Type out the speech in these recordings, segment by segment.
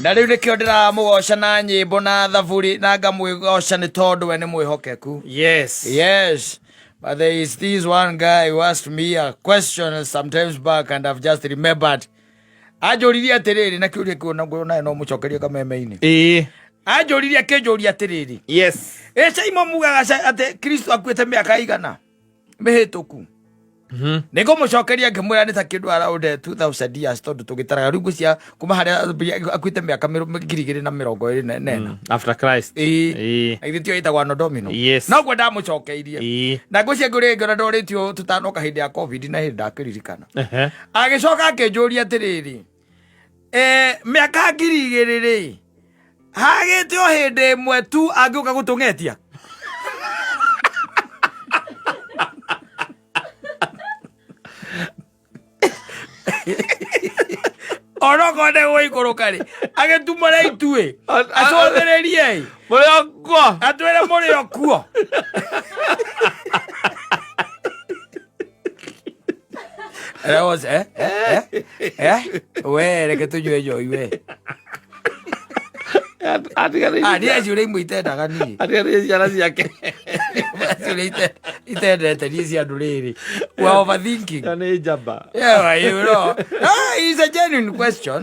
Na rĩu nĩkĩo ndĩramũgoca na nyĩmbo na thaburi na ngamwĩgoca nĩ tondũ we nĩ mwĩhokeku. Yes. Yes. But there is this one guy who asked me a question sometimes back and I've just remembered. Anjũririe atĩrĩrĩ na kĩũria kĩu na nawe no mũcokerie kameme-inĩ. Ĩĩ. Anjũririe akĩnjũria atĩrĩrĩ. Yes. Ĩ Caimo mugaga atĩ Kristo akuĩte mĩaka igana mĩhĩtũku. Nĩ ngũmũcokeria ngĩmwĩra nĩ ta kĩndũ around 2000 years tondũ tũgĩtaraga rĩu ngwĩciria kuma harĩa akuĩte mĩaka 2024. After Christ. Ĩĩ. Ĩĩ. Na githĩ tiyo ĩtagwo Anno Domino. Yes. Noguo ndamũcokeirie. Ĩĩ. Na ngwĩciria ngũrĩ ngĩona ndorĩtio tũtanoka hĩndĩ ya COVID na hĩndĩ ndakĩririkana. Ehe. Agĩcoka akĩnjũria atĩrĩrĩ, mĩaka 2000 rĩ, hagĩte o hĩndĩ ĩmwe tu angĩũka gũtũng'etia? Onokorwo ndegũikũrũka rĩ, agĩtumũre ituĩ, acũthĩrĩrie ĩ, Mũrĩ o kuo. Atwĩre mũrĩ o kuo. Eh, eh, eh, we reke tũnyue njohi we. Atiganĩirie. Ah, niĩ ciũria imwe itendaga niĩ. Atiganĩirie ciana ciake. Ciũria itendete niĩ cia andũ rĩrĩ. We are overthinking. Ĩyo nĩ njamba. Yeah, you know. Ah, it's a genuine question,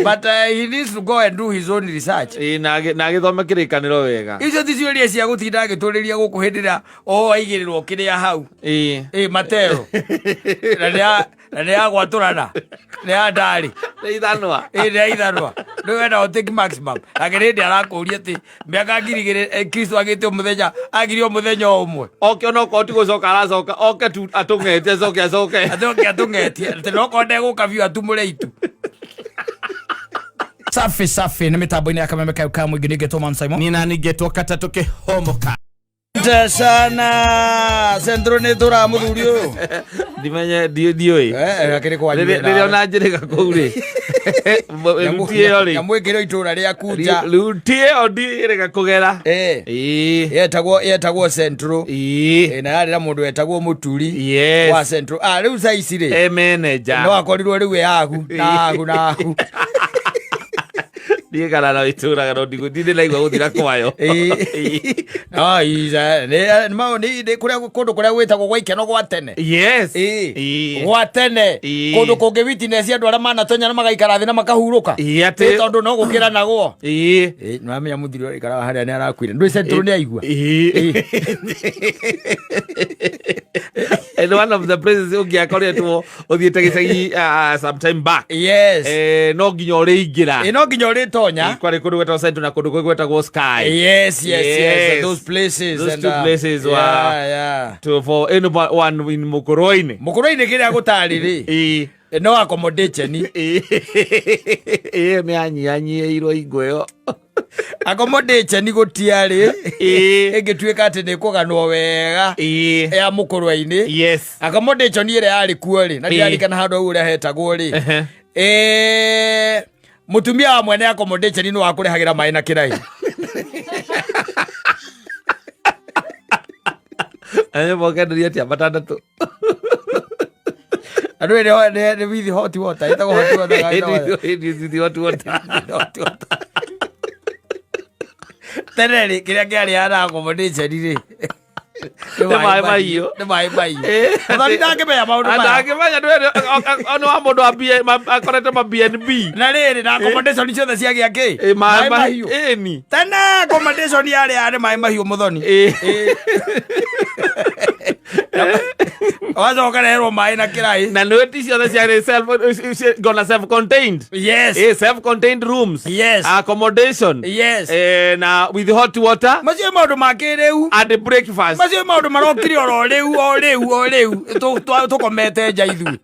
but he needs to go and do his own research. Ĩĩ, na agĩthome kĩrĩkanĩro wega. Icio ti ciũria cia gũtinda agĩtũrĩria gũkũ hĩndĩ ĩrĩa o aigĩrĩrwo kĩrĩa hau. Ĩĩ. Ĩ mateo. Na nĩ ya gwatũrana. Nĩ ya ndarĩ. Nĩ ithanwa. Ĩ nĩ ya ithanwa. Nĩ wenda o take maximum. Nake nĩ hĩndĩ arakũria atĩ mĩaka 2000 Kristo agĩte mũthenya agire o mũthenya o ũmwe. Oke onokorwo ti gũcoka aracoka oke tu atũng'etie acoke acoke. Acoke atũng'etie. Atĩ nokorwo ndegũka biũ atumũre itu. Safi safi nĩ mĩtambo-inĩ ya kameme kayo ka mũingĩ ningĩ Thomas Simon. Niĩ nani ngetwo katatũ kĩhomoka. Asante sana Sendro nĩ tũra mũthuri ũyũ. Ndimenye ndiũĩ. Eh, akĩrĩ kwanyu Rĩrĩa ona njĩrĩga kũu rĩ. Ruti ĩyo rĩ. Nyamũ ĩngĩ itũra rĩaku nja. Ruti ĩyo ndiĩrĩga kũgera. Eh. Ĩĩ. Yetagwo Central. Ĩĩ. Eh, na yarĩ na mũndũ wetagwo Mũturi Yes. wa Central. Ah, rĩu thaa ici rĩ. E manager. No akorirwo rĩu ĩ hahu na hahu na hahu. Niĩ kana no itũraga no ndirĩ ndaigua gũthira kwayo. Ĩĩ. No, nĩ kũrĩa kũndũ kũrĩa gwĩtagwo gwa ikeno gwa tene. Yes. Ĩĩ. Ĩĩ. Gwa tene. Ĩĩ. Kũndũ kũngĩ witness andũ arĩa manatonya na magaikara thĩ na makahurũka. Ĩĩ, atĩ- Ĩ, tondũ no gũkĩra nagwo. Ĩĩ. Ĩ, nĩwamenya mũthuri ũrĩa ũikaraga harĩa nĩ arakuire. Ndũĩ Central nĩ aigua. Ĩĩ. And one of the places ũngĩakoretwo ũthiĩte gĩcagi sometime back. Yes. No nginya ũrĩingĩra. Ĩ, no nginya ũrĩtonya. Kwarĩ kũndũ gwetagwo Central na kũndũ kũngĩ gwetagwo Sky. Yes. Yes. Those places. Those and, two places were- Yeah. To, for anyone in Mukurweini. Mũkũrũ-inĩ kĩrĩa gũtarĩ rĩ. Ĩĩ. No accommodation. Ĩĩ nĩ anyianyiĩirwo ingo ĩyo. Accommodation gũtiarĩ. Ĩĩ. Ĩngĩtuĩka atĩ nĩ kũganwo wega. Ĩĩ. Ya mũkũrwe-inĩ. Yes. Accommodation ĩrĩa yarĩ kuo rĩ, na Ĩĩ. ndirarikana handũ hau ũrĩa hetagwo rĩ. Ehe. Mũtumia wa mwene accommodation nĩ wakũrehagĩra maĩ na kĩraĩ. Aya mokenderia atĩa matandatũ. Andũ nĩ with hot water, ĩtagwo hot water. With hot water. Hot water. Tene rĩ, kĩrĩa kĩarĩ na accommodation rĩ, Nĩ maĩ mahiũ. Nĩ maĩ mahiũ. Ĩĩ. Mũthoni ndangĩmenya maũndũ maya. Ndangĩmenya nĩ wa mũndũ wa akorete ma BNB. Na rĩrĩ na accommodation ciothe ciagĩa kĩ? Ĩ, maĩ Maĩ mahiũ. Ĩni. Tene accommodation yarĩ yarĩ maĩ mahiũ mũthoni. Ĩ. Wacoka reherwo maĩ na kĩraĩ. Na nĩ ti ciothe ciarĩ gona self contained. Yes. Self contained rooms. Yes. Accommodation. Yes. Na with hot water Macio nĩ maũndũ ma kĩrĩu. and breakfast. Macio nĩ maũndũ marokire oro rĩu o rĩu o rĩu tũkomete nja ithuĩ.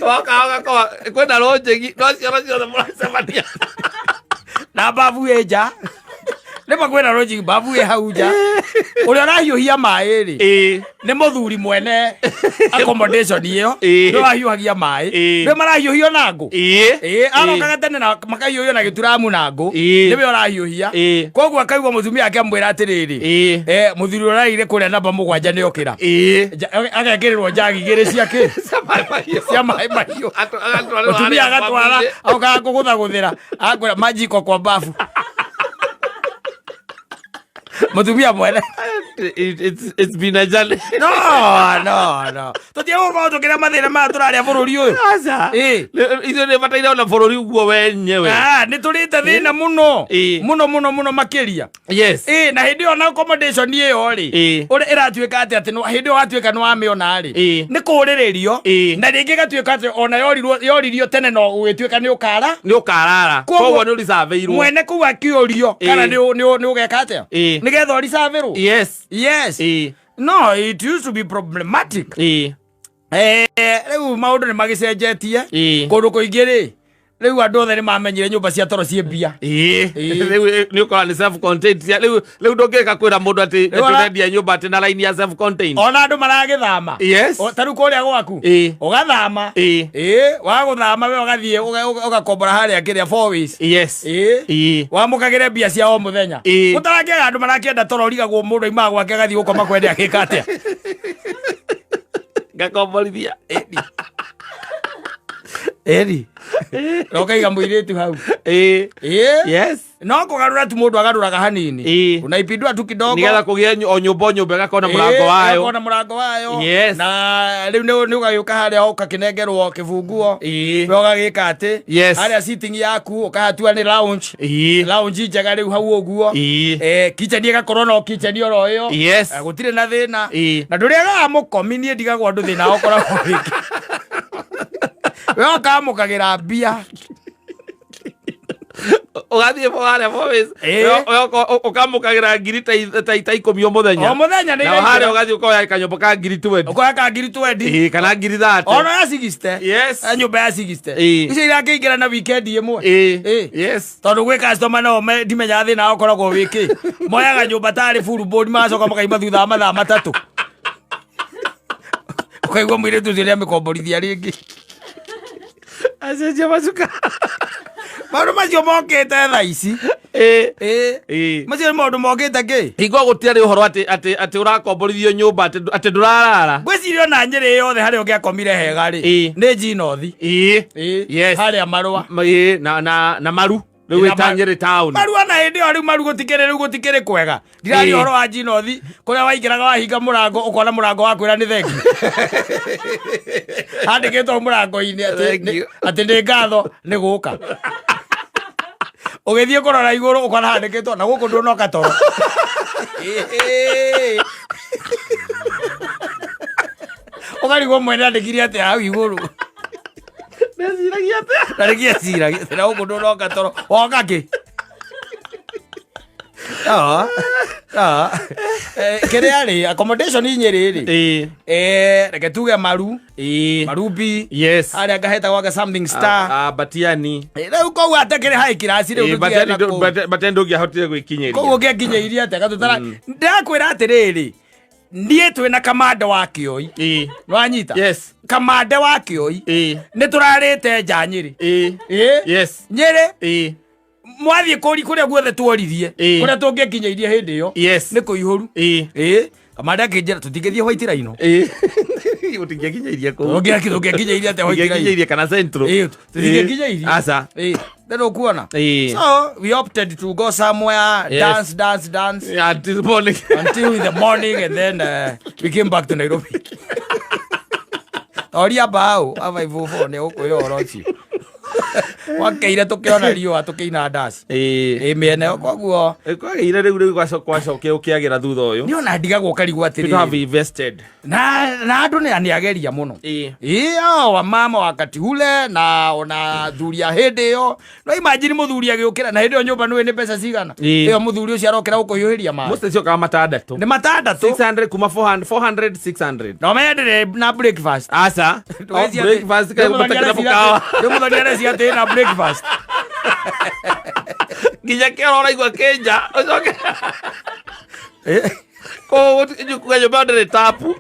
Woka ũgakoma kwĩna rũnjĩgi no ciana ciothe mũracemania. Na babu ĩ nja. Nĩma kwĩna lodging babu ĩ hau nja. Ũrĩa ũrahiũhia maĩ rĩ, nĩ mũthuri mwene accommodation ĩyo. Nĩwe ũrahiũhagia maĩ. Nĩwe marahiũhio na ngũ. Ĩĩ, arokaga tene na makahiũhio na gĩturamu na ngũ. Nĩwe ũrahiũhia. Koguo akaigua mũtumia akĩmwĩra atĩrĩrĩ, mũthuri ũraire kũrĩa namba 7 nĩ okĩra. Agekĩrĩrwo njagi igĩrĩ cia kĩ? Cia maĩ mahiũ. Mũtumia agatwara, okaga kũgũthagũthĩra, akwĩra maji iko kwa bafu. Mũtumia mwene. It's been a journey. No, no, no. Tũtiĩ gũkorwo tũkĩrĩa mathĩna maya tũrarĩa bũrũri ũyũ. Aca. Ĩĩ. Ithuĩ nĩ bataire ona bũrũri guo wenyewe. Ah, nĩ tũrĩte thĩna mũno. Ĩĩ. Mũno mũno mũno makĩria. Yes. Ĩĩ, na hĩndĩ ĩyo na accommodation ĩyo rĩ, Ĩĩ. ũrĩa ĩratuĩka atĩ atĩ hĩndĩ ĩyo watuĩka nĩ wamĩona rĩ, Ĩĩ. nĩ kũũrĩrĩrio, Ĩĩ. na rĩngĩ ĩgatuĩka atĩ ona yoririo tene no ũgĩtuĩka nĩ ũkara. Nĩ ũkarara. Koguo Koguo nĩ ũricabeirwo. Mwene kũu akĩũrio kana Ĩĩ. nĩ ũgeka atĩa? Ĩĩ. Nĩgetha ũricabĩrwo. Yes. Yes. Ĩĩ. No, it used to be problematic. Ĩĩ. Rĩu maũndũ nĩ magĩcenjetie. Ĩĩ. Kũndũ kũingĩ rĩ, rĩu andũ othe nĩ mamenyire nyũmba cia toro ciĩ mbia. Ĩĩ. Ĩĩ. Rĩu nĩ ũkora nĩ self contained. Rĩu ndũngĩka kwĩra mũndũ atĩ Rĩu ona- tũrendia nyũmba atĩ na line ya self contained. Ona andũ maragĩthama. Yes. Ta rĩu kũrĩa gwaku. Ĩĩ. Ũgathama. Ĩĩ. Ĩĩ, wagũthama we ũgathiĩ ũgakombora harĩa kĩrĩa four ways. Yes. Ĩĩ. Ĩĩ. Wamũkagĩre mbia cia o mũthenya. Ĩĩ. Gũtarakĩaga andũ marakĩenda toro ũrigagwo mũndũ aimaga gwake agathiĩ gũkoma kwende agĩka atĩa. Ngakomborithia. Ĩni. Na ũkaiga mũirĩtu hau. Ĩĩ. Ĩĩ. Yes. No kũgarũra tu mũndũ agarũraga hanini. Ĩĩ. Unaipindua tu kidogo. Nĩgetha kũgĩe o nyũmba o nyũmba ĩgakorwo na mũrango Ĩĩ, wayo. ĩgakorwo na mũrango wayo. Yes. Na rĩu nĩ ũgagĩũka harĩa ũgakĩnengerwo kĩbunguo. Ĩĩ. We ũgagĩka atĩ. Yes. Harĩa sitting yaku ũkahatua nĩ lounge. Ĩĩ. Lounge njega rĩu hau ũguo. Ĩĩ. Kitchen ĩgakorwo no kitchen oro ĩyo. Yes. Gũtirĩ na thĩna. Ĩĩ. Na ndũrĩagaga mũkomi, niĩ ndigagwo andũ thĩna ũkoragwo wĩkĩ. We ũkamũkagĩra mbia. Ũgathiĩ harĩa four ways. Ĩĩ. Ũkamũkagĩra ngiri ta 10 o mũthenya. O mũthenya nĩ Na harĩa iraingĩra. ũgathiĩ ũkoya kanyũmba ka ngiri 20. Ũkoya ka ngiri 20. Ĩĩ, kana ngiri 30. Ona ya 60. Yes. Nyũmba ya 60. Ĩĩ. Icio irakĩingĩra na weekend ĩmwe. Ĩĩ. Ĩĩ. Yes. Tondũ gwĩ customer nao ndimenyaga thĩna wao ũkoragwo wĩ kĩ. Moyaga nyũmba tarĩ full board magacoka makaima thutha wa mathaa 3. Ũkaigua mũirĩtu ũcio nĩamĩkomborithia rĩngĩ. Acenjia macuka. Maũndũ macio mokĩte thaa ici. Ĩĩ. Ĩĩ. Ĩĩ. Macio nĩ maũndũ mokĩte kĩ? Hingo gũtiarĩ ũhoro atĩ ũrakomborithio nyũmba atĩ ndũrarara. Ngwĩciria ona Nyĩrĩ yothe harĩa ũngĩakomire hega rĩ. Ĩĩ. Nĩ Njinothi. Ĩĩ. Ĩĩ. Yes. Harĩa marũa. Ĩĩ, na maru. Rĩu Na ĩta Nyĩrĩ town. Maru ona hĩndĩ ĩyo rĩu maru gũtikĩrĩ rĩu gũtikĩrĩ kwega. Ndiraria Ĩĩ. ũhoro wa Njinothi kũrĩa waingĩraga wahinga mũrango ũkona mũrango wa kwĩra nĩ thengiũ. Handĩkĩtwo mũrango-inĩ Thengiũ. atĩ nĩ ngatho nĩ gũka. Ũgĩthiĩ kũrora igũrũ ũkona handĩkĩtwo na gũkũ ndũnoka toro. Ũkarigwo mwene andĩkire atĩa hau igũrũ. Ndeciragia atĩa? Na rĩngĩ eciragia atĩ na gũkũ ndũnoka toro woka kĩ? Kĩrĩa rĩ accommodation Nyĩrĩ rĩ, Ĩĩ. Reke tuge maru. Ĩĩ. Marubi. Yes. Harĩa ngahetagwo anga something star. Batiani. Rĩu kũu atekĩrĩ high class rĩu Ĩĩ, tũtigana Batiani kũu. Batiani ndũngĩahotire gwĩkinyĩria. Kũu ũngĩakinyĩirie atĩa gatũtara ndĩrakwĩra atĩrĩrĩ, niĩ twĩna kamande wa kĩoi. Ĩĩ. Nĩwanyita? Yes. Kamande wa kĩoi. Ĩĩ. Nĩ tũrarĩte nja Nyĩrĩ. Ĩĩ. Ĩĩ. Yes. Nyĩrĩ. Ĩĩ. Mwathiĩ kũri kũrĩa guothe tuoririe. Ĩĩ. Kũrĩa tũngĩkinyĩirie hĩndĩ ĩyo. Yes. Nĩ kũihũru. Ĩĩ. Ĩĩ. Kamande akĩnjĩra tũtingĩthiĩ White Rhino. Ĩĩ. Ũtingĩakinyĩirie kũu. Tũngĩakinyĩirie atĩa White Rhino? Ũtingĩakinyĩirie kana Central. Ĩĩ, tũtingĩkinyĩirie. Aca. Ĩĩ. Then ũkuona. Ĩĩ. So we opted to go somewhere, Yes. dance, dance, dance. Yeah, until morning. Until in the morning, and then we came back to Nairobi. Toria mbao aba ibũbũ nĩ ũkwĩra ũhoro ũcio. Wakeire tũkĩona riũa tũkĩina ndaci. Ĩĩ. Ĩ mĩena ĩyo koguo Kwagĩire rĩu gwacokia ũkĩagĩra thutha ũyũ. nĩ ona ndigagwo ũkarigwo People have atĩrĩrĩ. invested. Na andũ nĩ ageria mũno. Ĩĩ. Ĩĩ, hao wamama wakati ule na ona athuri a hĩndĩ ĩyo. No imagine mũthuri agĩũkĩra na hĩndĩ ĩyo nyũmba nĩũĩ nĩ mbeca cigana. Ĩĩ. Ĩyo mũthuri ũcio arokĩra gũkũhiũhĩria maĩ. Most ciokaga matandatũ. Nĩ matandatũ. 600 kuma 400 400 600. Na ũmenyendere na breakfast. Aca. Oh, breakfast kai gũtakĩra mũkawa. Rĩu mũthoni areciria atĩ na breakfast. Nginya kĩoro ũraigua kĩnja ũcoke kũu nyũmba ĩyo ndĩrĩ tapu.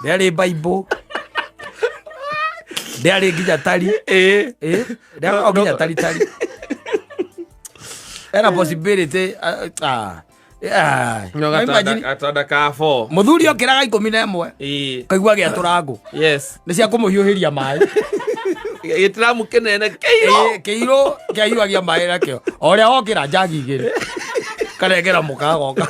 Ndĩarĩ baibũ, ndĩarĩ nginya tari. Ĩĩ. Ndĩakoragwo nginya tari tari. Ena possibility, ah, ah, ah. No Imagine, gatanda ka 4. Mũthuri okĩraga 11, Ĩĩ. kaigua gĩatũra ngũ. Yes. Nĩ cia kũmũhiũhĩria maĩ. Gĩtiramu kĩnene kĩirũ. Ĩĩ, kĩirũ kĩahiũhagia maĩ nakĩo o ũrĩa wokĩra njagi igĩrĩ kanengera mũka agoka.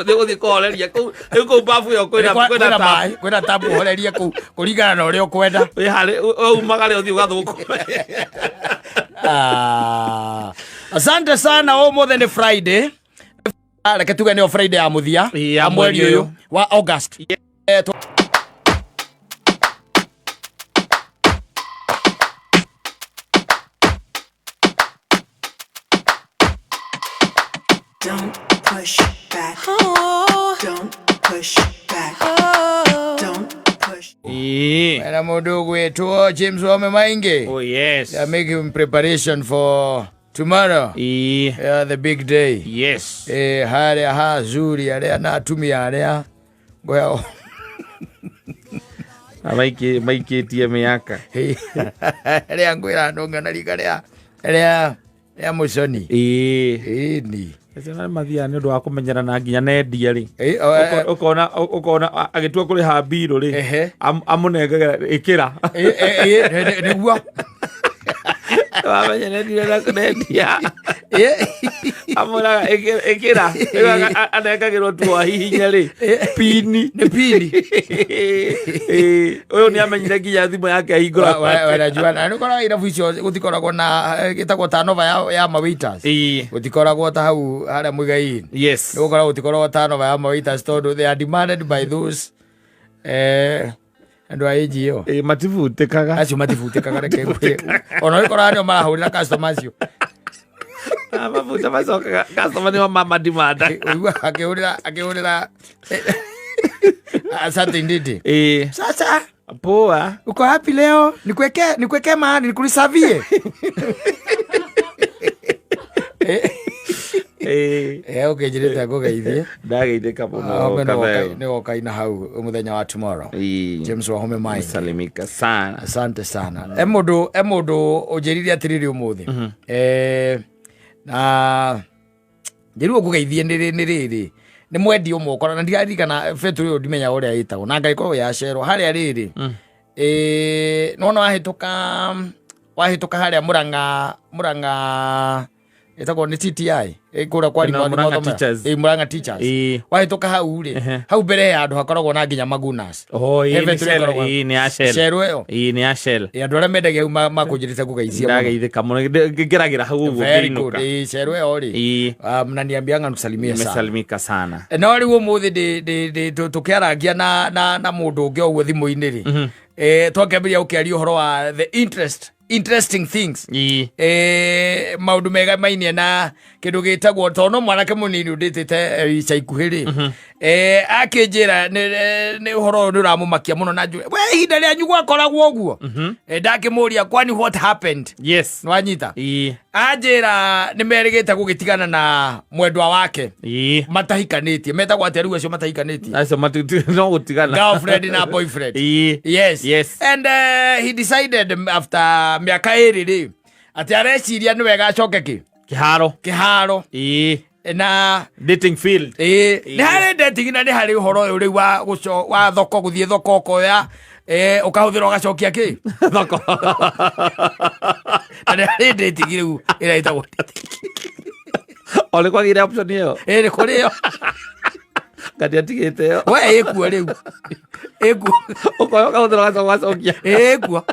Nĩ gũthiĩ kũhoreria kũu rĩu kũu babu ĩyo kwĩna kwĩna kwĩna tapu. Maĩ kwĩna tapu, ũhorerie kũu kũringana na ũrĩa ũkwenda. Wĩ harĩ umagare ũthiĩ ũgathũkũme. Ah, asante sana. Ũmũthĩ nĩ Friday. Ah, reke tuge nĩyo Friday ya mũthia ya ya mweri mweri ũyũ ũyũ. Wa August. Don't push back. Don't push back. Don't push. Ĩĩ. Ena mũndũ ũgwĩtwo James Wame Maingi. Oh yes. They are making preparation for tomorrow. Ĩĩ. Yeah, the big day. Yes. Harĩa hazuri arĩa na atumia arĩa ngoya. Maikĩtie mĩaka. Rĩa ngwĩra andũ ng'ana rika rĩa mũconi. Ĩĩ. Ĩni. Acio nĩ mathiaga nĩ ũndũ wa kũmenyerana nginya nendia rĩ. Eh, o, eh, Ũkona agĩtua kũrĩha mbirũ rĩ, amũnengagĩra ĩkĩra. Nĩguo. Wamenya nendire na kũnendia. Amwĩraga ĩkĩra. Rĩu anengagĩrwo tu ahihinya rĩ pini. Nĩ pini. Ĩĩ, ũyũ nĩ amenyire nginya thimũ yake ahingũra. Wenajua na nĩũkoraga irabu icio gũtikoragwo na gĩtagwo tanova ya ma waiters. Gũtikoragwo ta hau harĩa Muigai-inĩ. Nĩgũkorwo gũtikoragwo tanova ya ma waiters tondũ they are demanded by those andũ a NGO. Ĩĩ, matibutĩkaga. Acio matibutĩkaga, reke ngwĩre. Ona ũgĩkoraga nĩo marahũrĩra customer acio. Ah, mabuta macokaga customer nĩo mamadimanda. Ũigua akĩhũrĩra asante ndidi. Sasa Poa. Uko wapi leo? Nikuweke mahali nikurisavie. Ũkĩnjĩrĩte ngũgeithie. Ndageithĩka mũno Katheo. Nĩ wokaina hau mũthenya wa tomorrow. James Wahome Maingi. Salimika sana. Asante sana. E mũndũ ũnjĩrire atĩrĩrĩ ũmũthĩ. Na njĩrĩirwo ngũgeithie nĩ rĩrĩ nĩ mwendi ũmwe ũkora na ndiririkana betũrĩ ũyũ, ndimenya ũrĩa ĩtagwo na ngai korwo yacerwo harĩa rĩrĩ. Nona wahĩtũka harĩa Murang'a ĩtagwo nĩ TTI, kũrĩa kwa Ĩno, Murang'a Teachers. Murang'a Teachers. Wahĩtũka hau rĩ, hau mbere he handũ hakoragwo na nginya magunas. Oh, He ĩĩ, nĩ betũrĩ Shell, ĩkoragwo- ĩĩ, nĩ ya Shell. Shell ĩyo. Ĩĩ, nĩ ya Shell. Andũ arĩa mendagia hau makũnjĩrĩte ngũgeithie mũno. Ndageithĩka mũno. Ngeragĩra hau ũguo Very good. ngĩinũka. Shell ĩyo rĩ, mnaniambianga msalimie sana. Nimesalimika sana. No rĩu ũmũthĩ tũkĩarangia na mũndũ ũngĩ o ũguo thimũ-inĩ rĩ, twakĩambĩrĩria gũkĩaria ũhoro wa the interesting things, maũndũ mega mainie na kĩndũ gĩtagwo tondũ no mwanake mũnini ũndĩtĩte ica ikuhĩ rĩ, akĩnjĩra nĩ ũhoro ũyũ nĩ ũramũmakia mũno na njũĩ we ihinda rĩanyu gwakoragwo ũguo. Ndakĩmũria kwani what happened? Nĩwanyita? Anjĩra nĩ merĩgĩte gũgĩtigana na mwendwa wake matahikanĩtie. Metagwo atĩa rĩu acio matahikanĩtie? Acio no gũtigana. Girlfriend na boyfriend. Yes. And he decided after mĩaka 2 rĩ atĩ areciria nĩ wega acoke kĩ Kĩharo. Kĩharo. Na Dating field. Ĩĩ, nĩ harĩ dating na nĩ harĩ ũhoro ũyũ rĩu wa thoko, gũthiĩ thoko ũkoya ũkahũthĩra ũgacokia kĩ Thoko. Na nĩ harĩ dating rĩu ĩrĩa ĩtagwo dating. O nĩ kwagĩire option ĩyo? Ĩĩ, nĩ kũrĩ ĩyo. Ngati atigĩte ĩyo. We ĩkuo rĩu, ĩkuo. Ũkoya ũkahũthĩra ũgacoka ũgacokia.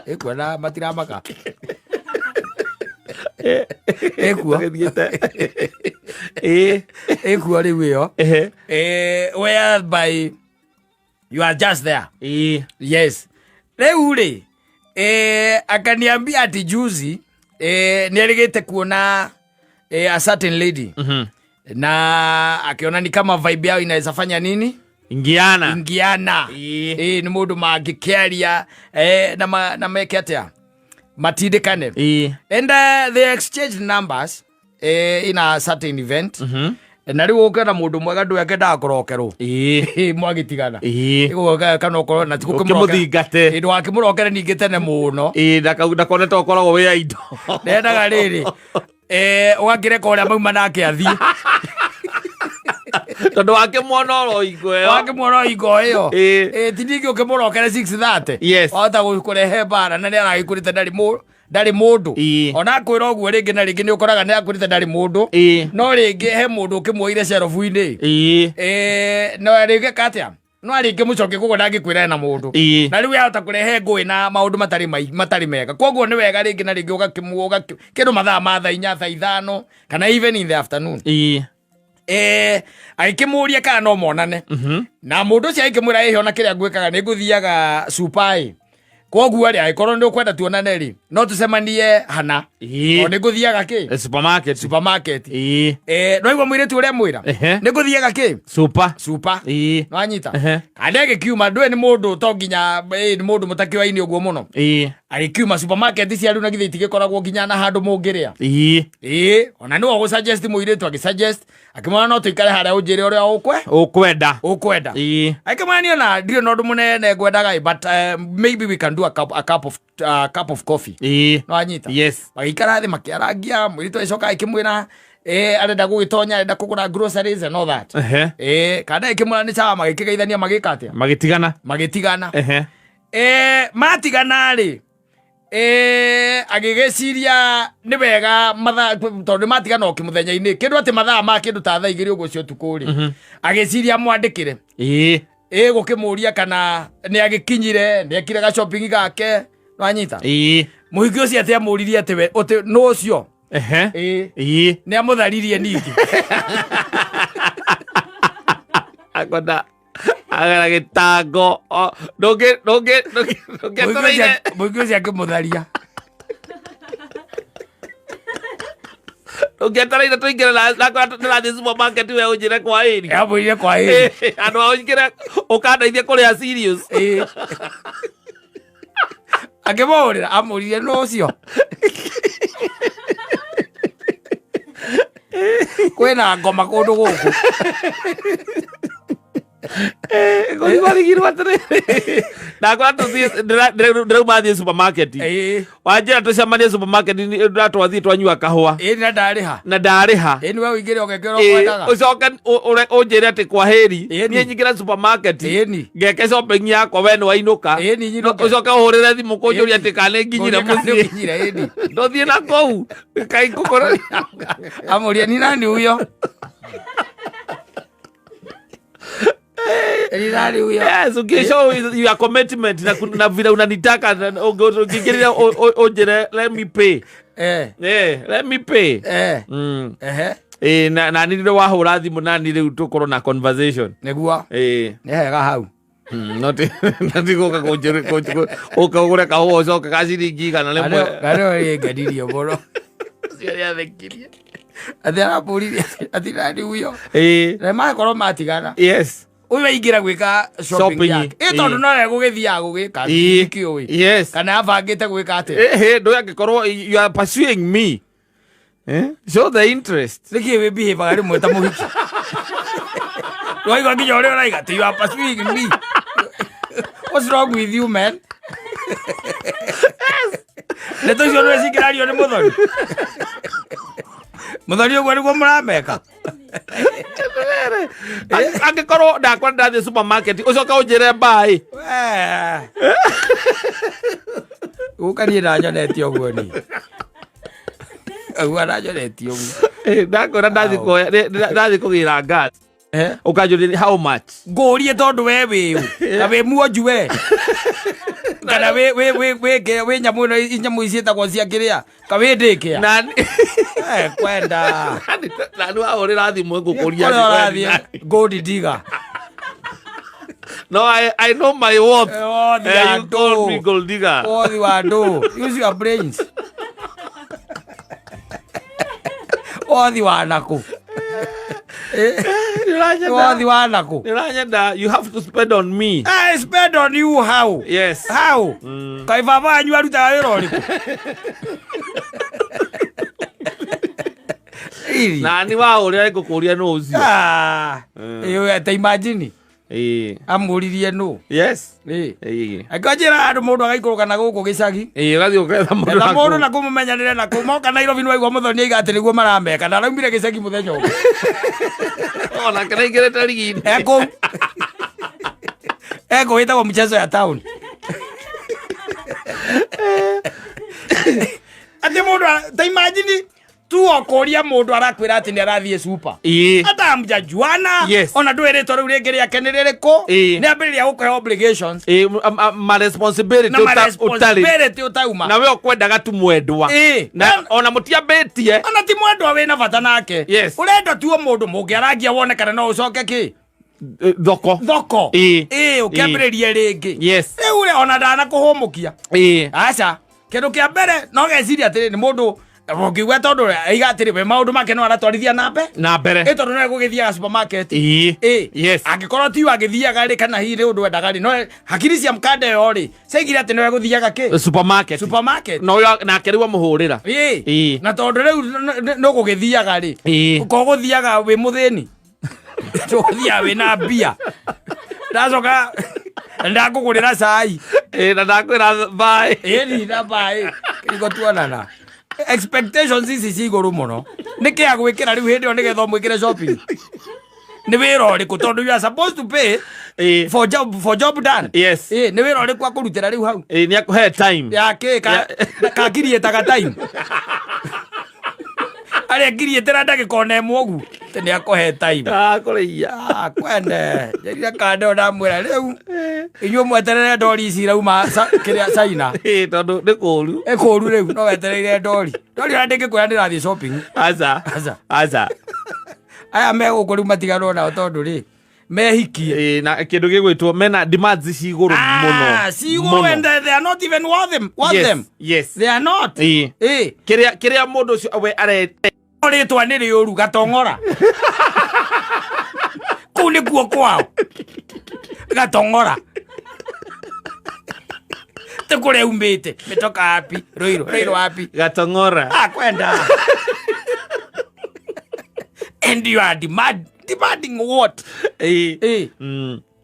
Ĩkuo na matiramaka, ĩkuo. Gĩthiĩte. Ĩĩ. Ĩkuo rĩu ĩyo, whereby you are just there. Yes, rĩu rĩ akaniambia ati juzi nĩ erĩgĩte kuona a certain lady na akiona ni kama vibe yao inaweza fanya nini? Ingiana. Ingiana. Nĩ mũndũ mangĩkĩaria na meke atĩa. Matindĩkane. And they exchanged numbers in a certain event. Na rĩu ũkĩona mũndũ mwega ndũĩ akĩendaga kũrokerwo. Mwagĩtigana. Ĩgũka kana ũkorwo na ti gũkĩmũrokera. Ũkĩmũthingate. Ĩ, ndũgakĩmũrokere ningĩ tene mũno. Ĩĩ, ndakone ta ũkoragwo wĩ ya indo. Ndendaga rĩrĩ, ũgakĩreka ũrĩa mauma nake athiĩ. Tondũ wakĩmuona oro hingo ĩyo. Wakĩmuona hingo ĩyo. Ti ningĩ ũkĩmũrokere 6:30. Wahota kũrehe mbara na nĩ aragĩkũrĩte ndarĩ ndarĩ mũndũ. Ona akwĩra ũguo rĩngĩ na rĩngĩ nĩ ũkoraga nĩ akwĩrĩte ndarĩ mũndũ. No rĩngĩ he mũndũ ũkĩmuoire cerobu-inĩ. No rĩngĩ atĩa? No rĩngĩ mũcoke koguo ndangĩkwĩra ena mũndũ. Na rĩu yahota kũrehe ngũĩ na maũndũ matarĩ mega. Koguo nĩ wega rĩngĩ na rĩngĩ ũgakĩmu kĩndũ mathaa ma thaa 4, thaa 5 kana even in the afternoon. Agĩkĩmũria kana no monane. Na mũndũ ũcio agĩkĩmwĩra ĩhĩ ona kĩrĩa ngwĩkaga nĩ ngũthiaga supai. Koguo rĩ angĩkorwo nĩ ũkwenda tuonane rĩ no tũcemanie hana. O nĩ ngũthiaga kĩ? Supermarket. Supermarket. No igua mũirĩtu ũrĩa mwĩra? Nĩ ngũthiaga kĩ? Super. Super. No anyita. Kana agĩkiuma ndũĩ nĩ mũndũ to nginya nĩ mũndũ mũtakĩoaine ũguo mũno. Agĩkiuma supermarket cia rĩu na githĩ itigĩkoragwo nginya na handũ mũngĩrĩa. Ona nĩwe ũgũ-suggest mũirĩtu agĩ-suggest akĩmwĩra no tũikare harĩa ũnjĩre ũrĩa ũkwenda. Ũkwenda. Akĩmwĩra niĩ ona ndirĩ na ũndũ mũnene ngwendaga ĩ, but maybe we can do a cup of coffee. No anyita. Magĩikara thĩ makĩarangia mũirĩtu agĩcoka agĩkĩmwĩra arenda gũgĩtonya arenda kũgũra groceries and all that. Kana agĩkĩmwĩra nĩ sawa magĩkĩgeithania magĩka atĩa? Magĩtigana. Magĩtigana. Matigana rĩ agĩgĩciria nĩ wega mathaa tondũ nĩ matigana o kĩmũthenya-inĩ kĩndũ atĩ mathaa ma kĩndũ ta thaa 2 ũguo cia ũtukũ rĩ agĩciria mwandĩkĩre gũkĩmũria kana nĩ agĩkinyire nĩ ekire ga shopping gake nwanyita. Mũhiki ũcio atĩ amũririe atĩ we ũtĩ nũ ũcio nĩ amũtharirie ningĩ. Akwenda agera gĩtango. Ndũngĩ ndũngĩ ndũngĩ ndũngĩetereire. Mũhiki ũcio akĩmũtharia. Ndũngĩetereire tũingĩre nakora ndĩrathiĩ supermarket we ũnjĩre kwa ĩri. Amwĩrire kwa ĩri. Andũ a ũingĩre ũkandeithie kũrĩa serious. Akĩmũhũrĩra amũririe nũ ũcio kwĩna ngoma kũndũ gũkũ. Ngorigirwo atĩrĩrĩ ndakora tũthiĩ ndĩrauma thiĩ supermarket wanjĩra tũcemanie supermarket twathiĩ twanyua kahũa. Na ndarĩha. Na ndarĩha. Nĩwe ũingĩre ũgekĩra ũkwendaga. Ũcoke ũnjĩre atĩ kwa heri niĩ nyingĩre supermarket ngeke shopping yakwa we nĩ wainũka. Nyinũke. Ũcoke ũhũrĩre thimũ kũnjũria atĩ kana nĩ nginyire Ngũria kana nĩ mũciĩ. ũkinyire, ĩni. Ndũthiĩ na kũu kaĩ ngũkora. Amũria ni nani huyo? Ni nani huyo? Yes, ukishow your commitment na vile unanitaka ũngĩingĩrĩra ũnjĩre let me pay. Let me pay. Na nĩ rĩrĩa wahũra thimũ na nĩ rĩu tũkorwo na conversation. Nĩguo. Nĩ hega hau. Noti gũka kũnjĩra ũka ũgũre kahũa ũcoke ka ciringi 100. Karĩo ĩngenirie mũno. Ũcio nĩathekirie. Atĩ arambũririe atĩ nani huyo? Na makorwo matigana. Ũyũ aingĩra gwĩka shopping Shopping. yake. Tondũ no egũgĩthiaga gũgĩka ndikĩũĩ. Kana abangĩte gwĩka atĩa? Ndũĩ angĩkorwo you are pursuing me. Show the interest. Nĩkĩ wĩ behave rĩmwe ta mũhiki? Waigua nginya ũrĩa ũraiga atĩ you are pursuing me. What's wrong with you, man? Ndeto icio nĩ cingĩrario nĩ mũthoni. Mũthoni ũguo nĩguo mũrameka. Angĩkorwo ndakwa ndathiĩ supermarket ũcoke ũnjĩre bye. Gũka niĩ ndanyonete ũguo niĩ. Ũguo ndanyonete ũguo. Ndakwĩra ndathiĩ kuoya ndathiĩ kũgĩra gas. Ũkanjũria how much? Ngũrie tondũ we wĩ ũ? Na wĩ muonju we? Kana wĩ nyamũ ĩno nyamũ ici ciĩtagwo cia kĩrĩa? Ka wĩ ndĩkĩa? Nani? Kwenda. Nani wahũrĩra thimũ ngũkũria Kũrĩa atĩ ũrathiĩ nani? gold digger. No, I know my worth. Worth ya You call ndũ. me gold digger. Worth wa ndũ. Use your brains. Worth wa nakũ? Worth wa nakũ? Nĩũranyenda, you have to spend on me. I spend on you how? Yes. How? Kaĩ baba wanyu arutaga wĩra ũrĩkũ? Iri. Na ni wa ũrĩa ngũkũria nũ ũcio. Ah, ĩyo ta imagine Ĩĩ. amũririe nũ. Yes. Ĩĩ. Ĩĩ. Angĩkorwo njĩra andũ mũndũ agaikũrũka na gũkũ gĩcagi. Ĩĩ, ũgathiĩ ũgetha mũndũ Etha na mũndũ kũu. na kũmũmenyanĩre na kũu moka Nairobi nĩ waigua mũthoni aiga atĩ nĩguo marameka na araumire gĩcagi mũthenya ũmwe. Onake nĩaingĩrĩte rigi-inĩ. Ekũu. Ekũu ĩtagwo mchezo ya town. Atĩ mũndũ ta imagine tu okũria mũndũ arakwĩra atĩ nĩ arathiĩ super. Ĩĩ. Hata hamjajuana. Yes. Ona ndũĩ rĩtwa rĩu rĩngĩ rĩake nĩ rĩrĩkũ. Ĩĩ. Nĩ ambĩrĩria gũkũhe obligations. Ĩĩ, ma responsibility Na ma ũtarĩ. responsibility ũtauma. Na we ũkwendaga tu mwendwa. Ĩĩ. Na ona mũtiambĩtie. Ona ti mwendwa wĩna bata nake. Yes. Ũrenda tu o mũndũ mũngĩarangia wone kana no ũcoke kĩ Thoko. Thoko. Ĩĩ. Ĩĩ, ũkĩambĩrĩrie rĩngĩ. Yes. Rĩu rĩ, ona ndanakũhũmũkia. Ĩĩ. Aca. Kĩndũ kĩa mbere no geciria atĩrĩ nĩ mũndũ ũngiuga tondũ aiga atĩrĩ we maũndũ make no aratwarithia na mbe. Na mbere. Ĩ tondũ no egũgĩthiaga supermarket. Ĩĩ. Ĩ. Yes. Angĩkorwo ti agĩthiaga rĩ kana hihi nĩ ũndũ endaga rĩ no hakiri cia mkanda ĩyo rĩ ciaigire atĩ no egũthiaga kĩ? Supermarket. Supermarket. Na ũyũ nake rĩu amũhũrĩra. Ĩ. Ĩĩ. Na tondũ rĩu nĩ ũgũgĩthiaga rĩ. Ĩĩ. Ko gũthiaga wĩ mũthĩni. Tũgũthiaga wĩna mbia. Ndacoka ndakũgũrĩra cai. Ĩĩ, na ndakwĩra bye. Ĩni na bye. Kĩriko tuonana. Expectations ici ci igũrũ mũno. Nĩkĩ agwĩkĩra rĩu hĩndĩ ĩyo nĩgetha ũmwĩkĩre shopping? Nĩ wĩra ũrĩkũ tondũ you are supposed to pay Ĩĩ. for job done. Yes. Ĩĩ, nĩ wĩra ũrĩkũ akũrutĩra rĩu hau? Ĩĩ, nĩ akũhe time. Ya kĩ ka kakiriĩtaga time. Arĩa ngiriĩtĩra ndagĩka ona ĩmwe ũguo. Atĩ nĩ akũhe time. Ah, kũrĩia. Ah, kwende njĩrire kande ndamwĩra rĩu inyuĩ mweterere ndori ici irauma kĩrĩa China. Ĩĩ, tondũ nĩ kũũru. Ĩ kũũru rĩu no wetereire ndori. Ndori ona ndĩngĩkwĩra ndĩrathiĩ shopping. Aca. Aca. Aca. Aya me gũkũ rĩu matiganwo nao tondũ rĩ mehikie. Ĩĩ, na kĩndũ gĩgwĩtwo mena demands ci igũrũ mũno. Ah, ci igũrũ and they are not even worth them. Worth Yes, them. yes. They are not. Ĩĩ. Ĩĩ. Kĩrĩa kĩrĩa mũndũ ũcio we are Rĩtwa nĩ rĩũru gatong'ora. Kũu nĩkuo kwao. Gatong'ora. Tĩ kũrĩa umĩte. Mĩtoka wapi? Rũirũ. Rũirũ wapi? Gatong'ora. Ah, kwenda. And you are demanding what? Ĩĩ. Eh.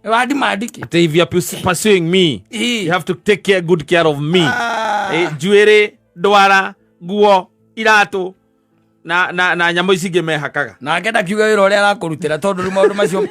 Wa demand kĩ? Atĩ if you are pursuing me, Ĩĩ. you have to take care, good care of me. Ah. Ĩĩ, njuĩrĩ, ndwara, nguo, iratũ na nyamũ ici ingĩ mehakaga. Nake ndakiuga wĩra ũrĩa arakũrutĩra tondũ rĩu maũndũ macio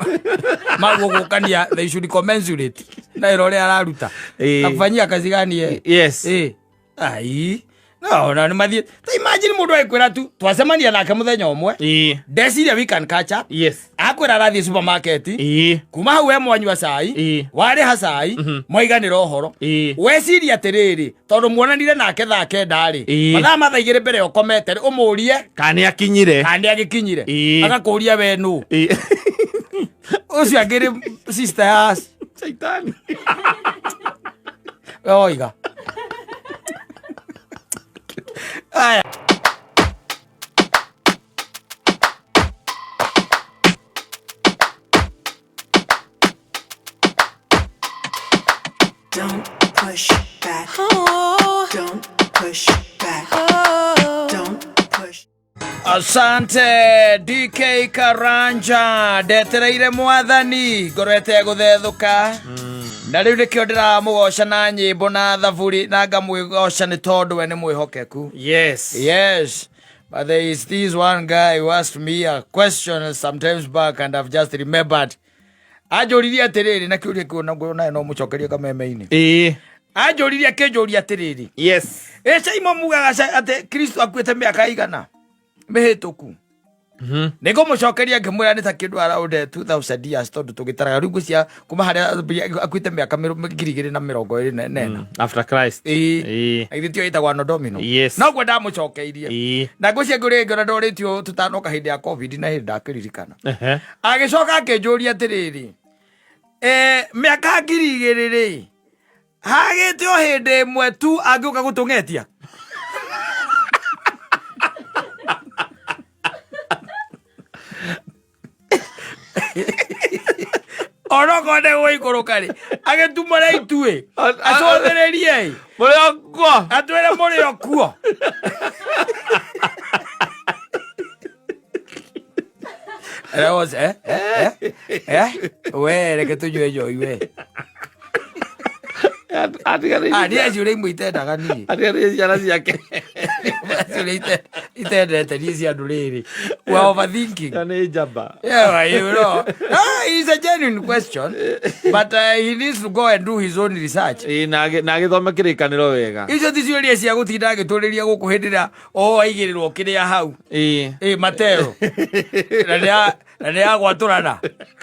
magũgũkania they should commensurate na wĩra ũrĩa araruta. Ĩĩ. Akufanyia kazi gani ye? Yes. Ĩĩ. Ai. No, na nĩ mathiĩ. Ta imagine mũndũ agĩkwĩra tu twacemania nake mũthenya ũmwe. Ĩĩ. Ndeciria we can catch up. Yes. Akwĩra arathiĩ supermarket. Ĩĩ. Kuma hau we mwanyua cai. Ĩĩ. Warĩha cai. Mwaiganĩra ũhoro. Ĩĩ. Weciria atĩrĩrĩ tondũ muonanire nake thaa kenda rĩ. Ĩĩ. Mathaa ma thaa igĩrĩ mbere ũkomete rĩ ũmũrie Kana nĩ akinyire. kana nĩ agĩkinyire. Ĩĩ. Agakũria we nũ. Ĩĩ. Ũcio angĩrĩ sister ya Shaitani. we oiga. Aya. Don't push back. Oh. Don't push back. Oh. Don't push. Asante DK Karanja ndetereire mwathani ngoro ĩtegũthethũka na rĩu nĩkĩo ndĩramũgoca na nyĩmbo na thaburi na ngamwĩgoca nĩ tondũ we nĩ mwĩhokeku. Yes. Yes. But there is this one guy who asked me a question sometimes back and I've just remembered. Anjũririe atĩrĩrĩ na kĩũria kĩu na nawe no mũcokerie kameme-inĩ. Ĩĩ. Anjũririe akĩnjũria atĩrĩrĩ. Yes. Ĩ Caimo mugaga atĩ Kristo akuĩte mĩaka igana mĩhĩtũku. Nĩ ngũmũcokeria ngĩmwĩra nĩ ta kĩndũ around 2000 years tondũ tũgĩtaraga rĩu ngwĩciria kuma harĩa akuĩte mĩaka ngiri igĩrĩ na mĩrongo ĩrĩ na ĩna. After Christ. Ĩĩ. Ĩĩ. Githĩ tiyo ĩtagwo Anno Domini? Yes. Noguo ndamũcokeirie. Ĩĩ. Na ngwĩciria ngũrĩ ĩngĩ ona ndorĩtio tũtanoka hĩndĩ ya COVID na hĩndĩ ndakĩririkana. Ehe. Agĩcoka akĩnjũria atĩrĩrĩ, mĩaka ngiri igĩrĩ rĩ, hagĩte o hĩndĩ ĩmwe tu angĩũka gũtũng'etia? Onokorwo ndegũgĩikũrũka rĩ, agĩtumũre ituĩ, acũthĩrĩrie ĩ, Mũrĩ o kuo. Atwĩre mũrĩ o kuo. Rose, eh, eh, eh, eh, we reke tũnyue njohi we. Ah, Atiganĩirie niĩ ciũria imwe itendaga niĩ. Atiganĩirie ciana ciake. Ciũria itendete niĩ cia andũ rĩrĩ. We are overthinking. Ĩyo nĩ njamba. Yeah, you know. Ah, it's a genuine question, but he needs to go and do his own research. Ĩĩ, na agĩthome kĩrĩkanĩro wega. Icio ti ciũria cia gũtinda agĩtũrĩria gũkũ hĩndĩ ĩrĩa o aigĩrĩrwo kĩrĩa hau. Ĩĩ. Ĩ mateo. Na nĩ ya gwatũrana.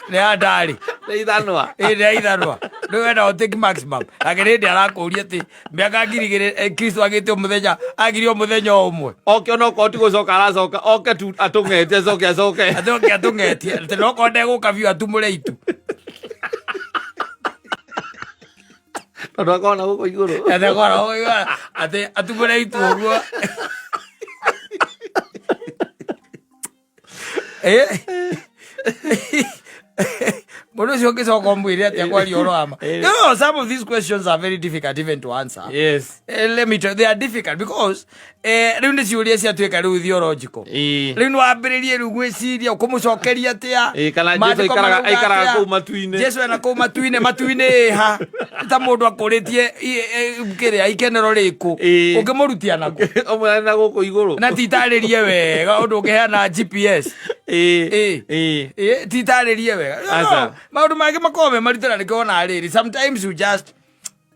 Nĩ ya ndarĩ. Nĩ ithanwa. Ĩ nĩ ya ithanwa. Rĩu wenda o take maximum. Nake nĩ hĩndĩ arakũria atĩ mĩaka 2000 Kristo agĩte mũthenya agire o mũthenya o ũmwe. Oke onokorwo ti gũcoka aracoka, oke tu atũng'etie, acoke acoke. Atĩ oke atũng'etie. Atĩ nokorwo ndegũka biũ atumũre itu. Tondũ akorwo na gũkũ igũrũ. Atĩ akorwo atĩ atumũre itu ũguo. Mũndũ ũcio ũngĩcoka ũmwĩre atĩa kwaria ũhoro wa ma? You know, some of these questions are very difficult even to answer. Let me tell you, they are difficult because rĩu nĩ ciũria ciatuĩka rĩu theological. Rĩu nĩ wambĩrĩrie rĩu gwĩciria ũkũmũcokeria atĩa. Ĩĩ, kana Jesu Maandĩko marauga aikaraga atĩa? kũu matu-inĩ. Jesu ena kũu matu-inĩ, matu-inĩ ĩha ta mũndũ akũrĩtie kĩrĩa ikenero rĩkũ ũngĩmũrutia nakũ? Ũmwe na gũkũ igũrũ. Na titarĩrie wega ũndũ ũngĩheana GPS. Ĩĩ. Ĩĩ, titarĩrie wega. No, Aca. maũndũ mangĩ makoragwo me maritũ na nĩkĩo wonaga rĩrĩ, sometimes you just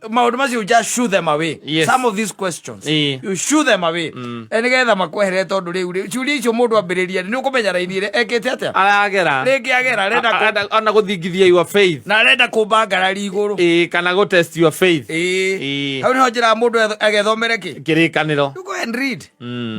maũndũ macio you just shoo them away. Some of these questions you shoo them away. Nĩgetha makweherere tondũ rĩu rĩ ciũria icio mũndũ ambĩrĩria nĩ ũkũmenya raini ĩrĩa ekĩte atĩa. Aragera. Rĩngĩ agera arenda Ona gũthingithia your faith. Na arenda kũmba ngarari igũrũ. Ĩĩ, kana gũ test your faith. Ĩĩ. Hau nĩho njĩraga mũndũ agethomere kĩ? Kĩrĩkanĩro. You go and read.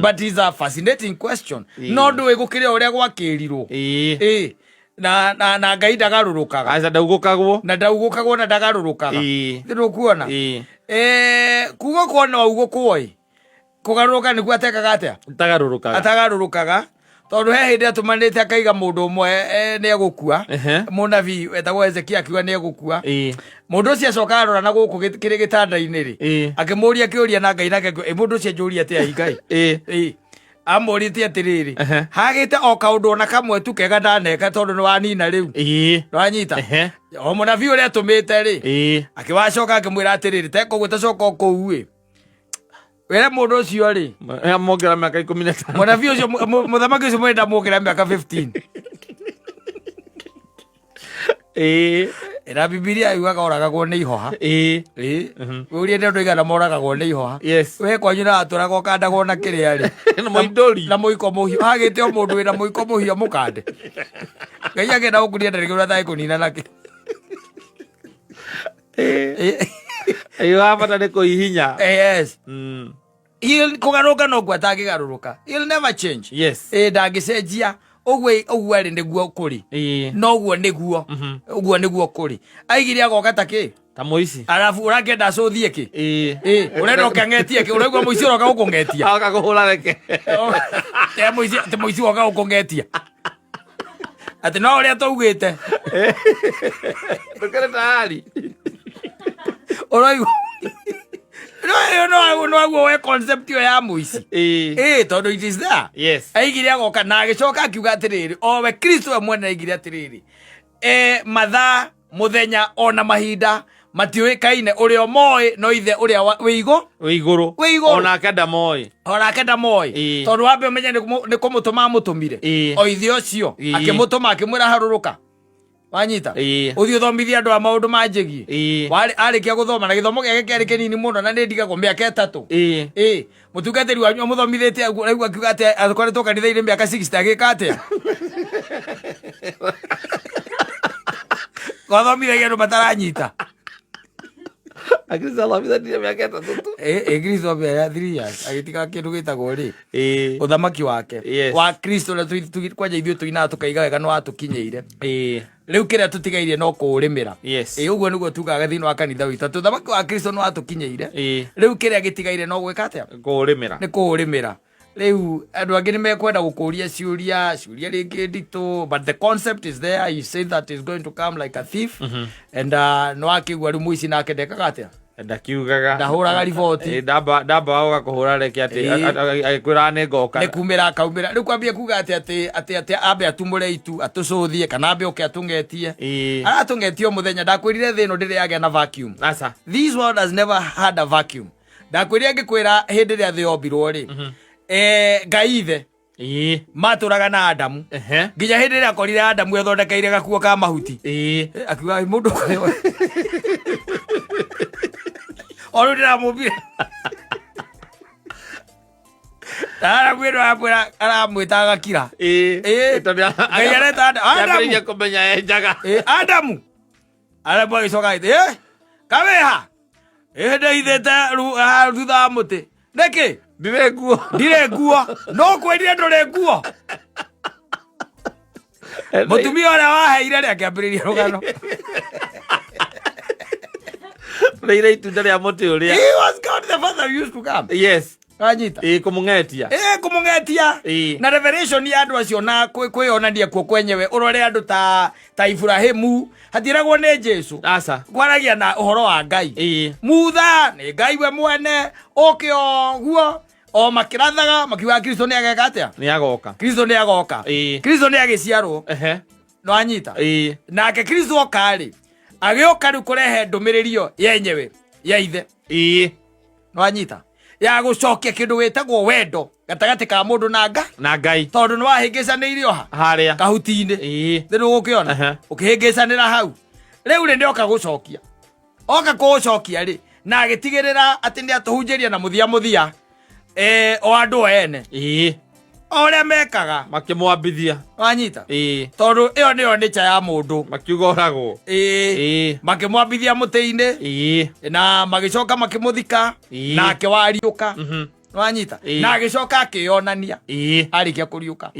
But it's a fascinating question. No ndũĩ gũkĩrĩ o ũrĩa gwakĩrirwo. Ĩĩ. Na Ngai ndagarũrũkaga. Aca, ndaugũkagwo. Na ndaugũkagwo na ndagarũrũkaga. Nĩ ũkuona? Ĩĩ. Kuga korwo no augũkwo ĩ, kũgarũrũka nĩguo atekaga atĩa? Atagarũrũkaga. Atagarũrũkaga tondũ he hĩndĩ atũmanĩte akaiga mũndũ ũmwe nĩ egũkua. Mũnabii wetagwo Hezekia akiuga nĩ egũkua. Mũndũ ũcio acoka arora na gũkũ kĩrĩ gĩtanda-inĩ rĩ, akĩmũria kĩũria na Ngai nake akiuga, "Ĩ, mũndũ ũcio anjũria atĩa Ngai?" Ĩĩ. Amũrĩtie atĩrĩrĩ, hagĩte o kaũndũ ona kamwe tu kega ndaneka tondũ nĩ wanina rĩu. Nĩwanyita? O mũnabii ũrĩa atũmĩte rĩ, akĩwacoka akĩmwĩra atĩrĩrĩ, tekoguo tacoka o kũu ĩ wĩre mũndũ ũcio rĩ. Amwongera mĩaka 15. Mũnabii ũcio mũthamaki ũcio mwenda muongera mĩaka 15. Na Bibilia yugaga oragagwo nĩ ihoha. Ĩĩ. Ũrie nĩ andũ aigana moragagwo nĩ ihoha. We kwanyu na watũraga ũkandagwo na kĩrĩa rĩ? Na mũindũri. Na mũiko mũhiũ hagĩte o mũndũ wĩna mũiko mũhiũ mũkande. Ngai akĩenda gũkunia ndarĩ kĩũria atarĩ nakĩ. Ĩĩ. Ĩĩ, wa bata nĩ kũhihinya. Yes. Kũgarũrũka noguo atangĩgarũrũka. He'll never change. Ĩĩ, ndangĩcenjia ũguo ũguo arĩ nĩguo kũrĩ. Noguo nĩguo ũguo nĩguo kũrĩ. Aigire agoka ta kĩ? Ta mũici. Arabu ũrakĩenda acũthie kĩ? Ĩĩ, ũrenda ũkang'etie kĩ? Ũraigua mũici ũroka gũkũng'etia. Agoka kũhũra reke. Te mũici, atĩ mũici woka gũkũng'etia. Atĩ no ũrĩa twaugĩte. Ndũkĩrĩ tayari. Ũraigua? No no no aguo we concept ĩyo ya mũici. Ĩĩ, tondũ it is there. Aigire agoka na agĩcoka akiuga atĩrĩrĩ, o we Kristo we mwene aigire atĩrĩrĩ, mathaa, mũthenya ona mahinda matiũĩkaine, ũrĩa ũmoĩ no ithe ũrĩa wĩ igũ Wĩ igũrũ. Wĩ igũrũ. Onake ndamoĩ. Onake ndamoĩ. Tondũ wambe ũmenye nĩ kũmũtũma amũtũmire. O ithe ũcio akĩmũtũma akĩmwĩra harũrũka. Wanyita? Ũthiĩ ũthomithie andũ a maũndũ manjĩgie. Arĩkia gũthoma na gĩthomo gĩake kĩarĩ kĩnini mũno na nĩ ndigagwo mĩaka 3. Ĩĩ. Mũtungatĩri wanyu amũthomithĩtie ũguo akiuga atĩ akoretwo kanitha-inĩ mĩaka 60 agĩka atĩa? Gwathomithagia andũ mataranyita. Akristo athomithanirie mĩaka 3 tu. Ĩĩ, Kristo amĩoya 3 years agĩtiga kĩndũ gĩtagwo rĩ? Ũthamaki wake. Wa Kristo na kwanja ithuĩ tũinaga tũkaiga wega nĩ watũkinyĩire. Rĩu kĩrĩa tũtigairie no kũũrĩmĩra. Ĩĩ, ũguo nĩguo tugaga thĩinĩ wa kanitha witũ atĩ ũthamaki wa Kristo nĩ watũkinyĩire. Rĩu kĩrĩa gĩtigaire no gwĩka atĩa? Kũũrĩmĩra. Nĩ kũũrĩmĩra. Rĩu andũ angĩ nĩ mekwenda gũkũria ciũria, ciũria rĩngĩ nditũ, but the concept is there. He said that he's going to come like a thief, and nĩ wakĩigua rĩu mũici nake ndekaga atĩa? Ndakiugaga. Ndahũraga riboti. Ndamba wagoka kũhũra reke atĩ agĩkwĩraga nĩ ngoka. Nĩ kumĩra akaumĩra. Rĩu kwambia kuga atĩ ambe atumũre itu atũcũthie, kana ambe oke atũng'etie. Aratũng'etie o mũthenya. Ndakwĩrire thĩ ĩno ndĩrĩ yagĩa na vacuum. Aca. This world has never had a vacuum. Ndakwĩrire ngĩkwĩra hĩndĩ ĩrĩa thĩ yombirwo rĩ, Ngai ithe matũraga na Adamu nginya hĩndĩ ĩrĩa akorire Adamu ethondekeire gakuo ka mahuti. Akiuga, "Ĩ, mũndũ ũyũ o rĩu ndĩramũmbire." Aramwĩra, aramwĩra, aramwĩta agakira. Tondũ Ngai areta Adamu. Yambĩrĩirie kũmenya e njaga. Adamu, Adamu agĩcoka agĩte, kaweha ndĩhithĩte thutha wa mũtĩ nĩkĩ? Ndirĩ nguo. Ndirĩ nguo. No kwĩrire ndũrĩ nguo. Mũtumia ũrĩa waheire rĩ akĩambĩrĩria rũgano. Rĩire itunda rĩa mũtĩ ũrĩa. He was God the Father who used to come. Wanyita? Kũmũng'etia. Kũmũng'etia. Na revelation ya andũ acio na kwĩyonania kuo kwenyewe, ũrore andũ ta Ibrahimu hatiragwo nĩ Jesu. Aca. Kwaragia na ũhoro wa Ngai. Mutha nĩ Ngai we mwene ũke o guo o makĩrathaga makiugaga Kristo nĩ ageka atĩa? Nĩ agoka. Kristo nĩ agoka. Kristo nĩ agĩciarwo. Nĩwanyita? Nake Kristo oka rĩ, agĩũka rĩu kũrehe ndũmĩrĩri ĩyo yenyewe ya ithe. Nĩwanyita? Ya gũcokia kĩndũ gĩtagwo wendo gatagatĩ ka mũndũ na nga Na Ngai. Tondũ nĩ wahĩngĩcanĩire oha harĩa kahuti-inĩ. Nĩ ũgũkĩona ũkĩhĩngĩcanĩra hau. Rĩu rĩ, nĩoka gũcokia, oka kũũcokia rĩ, na agĩtigĩrĩra atĩ nĩ atũhunjĩria na mũthia mũthia, o andũ o ene o ũrĩa mekaga. Makĩmwambithia. Wanyita? Tondũ ĩyo nĩyo nĩcha ya mũndũ. Makiuga oragwo. Makĩmwambithia mũtĩ-inĩ na magĩcoka makĩmũthika. Nake wariũka. Wanyita? Na agĩcoka akĩyonania arĩkia kũriũka.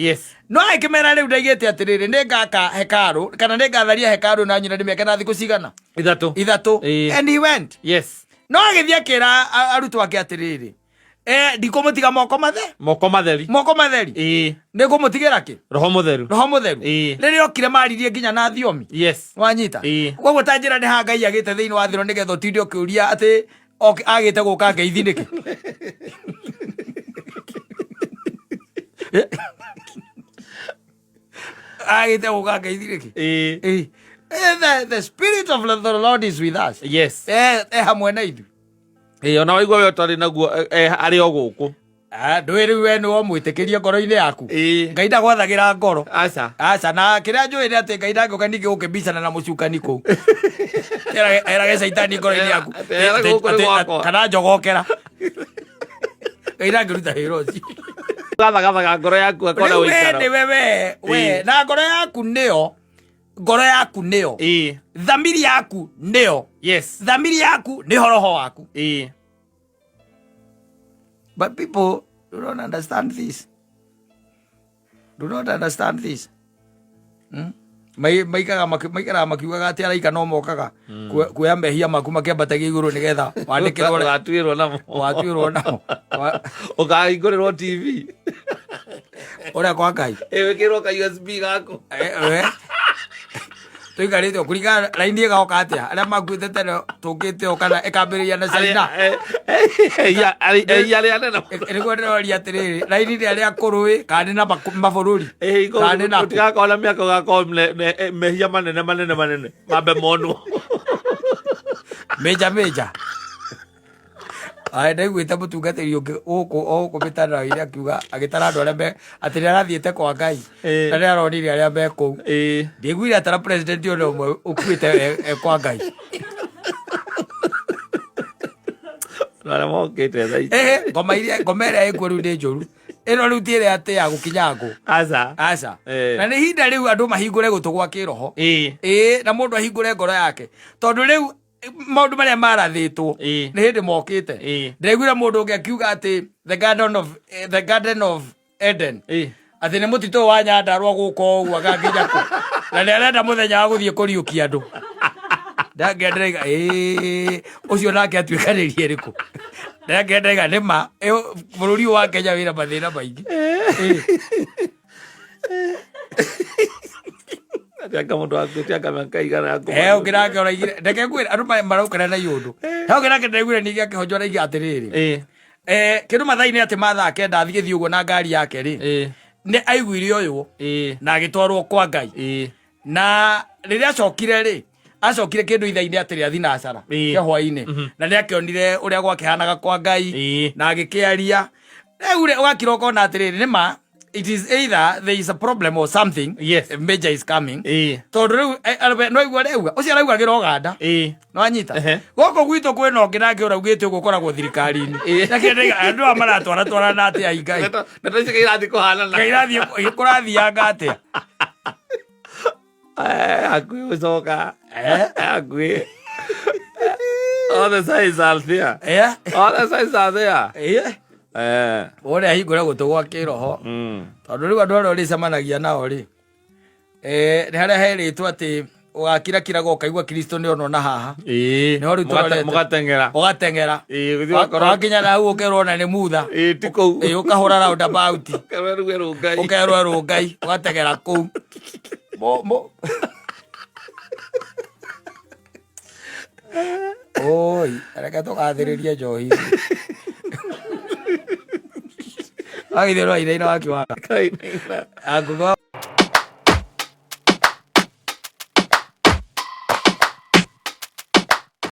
No agĩkĩmera rĩu ndaigĩte atĩrĩrĩ, nĩ ngaka hekarũ kana nĩ ngatharia hekarũ na nyina ndĩmĩake na thikũ cigana? 3. 3. And he went. No agĩthiĩ akĩra arutwo ake atĩrĩrĩ, ndikũmũtiga moko mathe Moko matheri. Moko matheri. Nĩ ngũmũtigĩra kĩ? Roho Mũtheru. Roho Mũtheru. Rĩrĩa okire maririe nginya na thiomi. Wanyita? Koguo ta njĩra nĩ ha Ngai agĩte thĩinĩ wa thĩ nĩgetha ũtinde ũkĩũria atĩ agĩte gũka ngeithi nĩkĩ. Agĩte gũka ngeithi nĩkĩ? The spirit of the Lord is with us. E hamwe na ithuĩ. Ona waigua we ũtarĩ naguo, arĩ o gũkũ. Ah, ndũĩ rĩu we nĩwe ũmwĩtĩkĩrie ngoro-inĩ yaku. Ngai ndagwathagĩra ngoro. Aca. Aca, na kĩrĩa njũĩ nĩ atĩ Ngai ndangĩũka ningĩ gũkĩmbicana na mũcukani kũu. Erage caitani ngoro-inĩ yaku. Atĩ era gũkũ nĩ gwakwa. Kana njogokera. Ngai ndangĩruta wĩra ũcio. Gathagathaga ngoro yaku akona Rĩu we ũikaro. nĩwe we na ngoro yaku nĩyo, ngoro yaku nĩyo, thamiri yaku nĩyo, thamiri yaku nĩho roho waku. But people do not understand this, do not understand this. Maikaraga makiugaga atĩ araika no mokaga kuoya mehia maku makĩambatagia igũrũ nĩgetha wandĩkĩrwo. Ũgatuĩrwo namo. Watuĩrwo namo. Ũkahingũrĩrwo TV. Ũrĩa kwa Ngai. Wĩkĩrwo ka USB gaku. Tũikarĩte o kũringana raini ĩgoka atĩa arĩa makuĩte tene tũkĩte o kana ĩkambĩrĩria na China. Ehia arĩa anene. Nĩguo ndĩroria atĩrĩrĩ, raini nĩ arĩa akũrũ ĩ kana nĩ na mabũrũri kana nĩ na kũ? Ũtigakorwo na mĩaka, ũgakorwo mehia manene manene manene mambe monwo. Major major. Aya, ndaiguĩte mũtungatĩri ũngĩ gũkũ o gũkũ mĩtandao-inĩ akiuga agĩtara andũ arĩa me atĩ nĩ arathiĩte kwa Ngai na nĩ aronire arĩa me kũu. Ndiaiguire atara president ona ũmwe ũkuĩte e kwa Ngai. Na arĩa mokĩte thaa ici. Ehe, ngoma iria, ngoma ĩrĩa ĩkuo rĩu nĩ njũru. Ĩno rĩu ti ĩrĩa atĩ ya gũkinya ngũ. Aca. Aca. Na nĩ ihinda rĩu andũ mahingũre gũtũ gwa kĩroho. Ĩĩ, na mũndũ ahingũre ngoro yake tondũ rĩu maũndũ marĩa marathĩtwo nĩ hĩndĩ mokĩte. Ndĩraiguire mũndũ ũngĩ akiuga atĩ the garden of Eden atĩ nĩ mũtitũ ũyũ wa Nyandarua gũkũ o ũguo agakinya kũ, na nĩ arenda mũthenya wa gũthiĩ kũriũkia andũ. Ndangĩa ndĩraiga, ĩĩ, ũcio nake atuĩkanĩrie rĩkũ? Ndake ndaiga nĩ ma ĩyo bũrũri ũyũ wa Kenya wĩna mathĩna maingĩ. Anga mũndũ akuĩte anga mĩaka igana ya Eh, ũngĩ nake ũraigire ndeke ngwĩre andũ maraukana na iũndũ. He ũngĩ nake ndaiguire ningĩ akĩhonjwo araiga atĩrĩrĩ. Eh, kĩndũ mathaa-inĩ atĩ mathaa kenda athiĩ thiĩ ũguo na ngari yake rĩ. Nĩ aiguire ũyũ na agĩtwarwo kwa Ngai. Na rĩrĩa acokire rĩ acokire kĩndũ ithaa-inĩ atĩ rĩa thinacara cia hwaĩ-inĩ na nĩ akĩonire ũrĩa gwakĩhanaga kwa Ngai na agĩkĩaria rĩu rĩ ũgakira ũkona atĩrĩrĩ nĩ ma it is either there is a problem or something major is coming tondũ rĩu no igua rĩauga ũcio araugagĩra Ũganda nĩwanyita gũkũ gwitũ kwĩna ũngĩ nake ũraugĩte ũguo ũkoragwo thirikari-inĩ Na kĩndũ andũ aya maratwaratwarana atĩa ai Ngai Ndeto icio irathiĩ kũhanana. Ngai irathiĩ kũrathianga atĩa Hakuhĩ gũcoka. Hakuhĩ. All the signs are there. All the signs are there. Wone ahingũre gũtũ gwa kĩroho tondũ rĩu andũ arĩa ũrĩcemanagia nao rĩ nĩ harĩa herĩtwo atĩ ũgakirakiraga ũkaigua Kristo nĩ onwo na haha. Nĩho rĩu tũrorete. Mũgateng'era. Ũgateng'era. Gũthiĩ ũgakorwo- Wakinya na hau ũkerwo ona nĩ mutha. Ti kũu. Ũkahũra roundabout. Ũkerwo rĩu erwo Ngai. Ũkerwo erwo Ngai ũgateng'era kũu. Oi, reke tũgathĩrĩrie njohi. Wagithĩ rwa iraina wakiwaga. Kainaina. Angũgwa.